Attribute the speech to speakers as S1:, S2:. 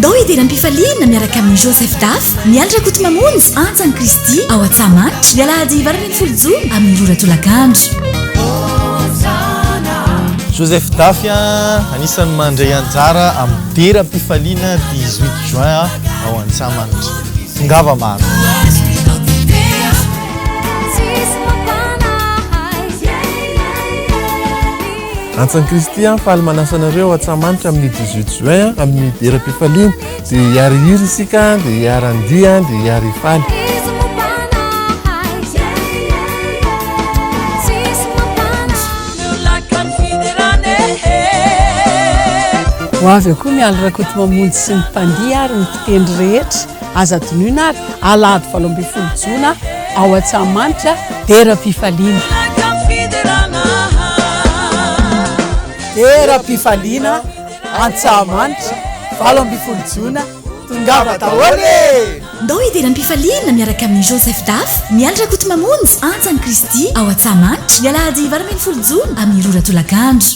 S1: Ndao hidera am-pifaliana miaraka amin'i Joseph D'Af, Mialy Rakotomamonjy, Antsan'i Kristy, ao Antsahamanitra, ny alahady 18 jona amin'ny roa ora tolakandro.
S2: Joseph D'Af anisan'ny mandray anjara amin'ny dera am-pifaliana 18 juin ao Antsahamanitra. Tongava maro.
S3: Antsan'i Kristy an, faly manasa anareo ao Antsahamanitra amin'ny 18 juin amin'ny deram-pifaliana. Dia hiara-hihira isika, dia hiara-handihy, dia hiara-hifaly.
S4: Ho avy eo koa Mialy Rakotomamonjy sy ny mpandihy ary ny mpitendry rehetra. Aza adinoina ary alahady 18 jona ao Antsahamanitra, deram-pifaliana. Deram-pifaliana Antsahamanitra, 18 jona, tongava daholo e!
S1: Ndao hidera am-pifaliana miaraka amin'i Joseph D'Af, Mialy Rakotomamonjy, Antsan'i Kristy, ao Antsahamanitra, ny alahady 18 jona amin'ny roa ora tolakandro.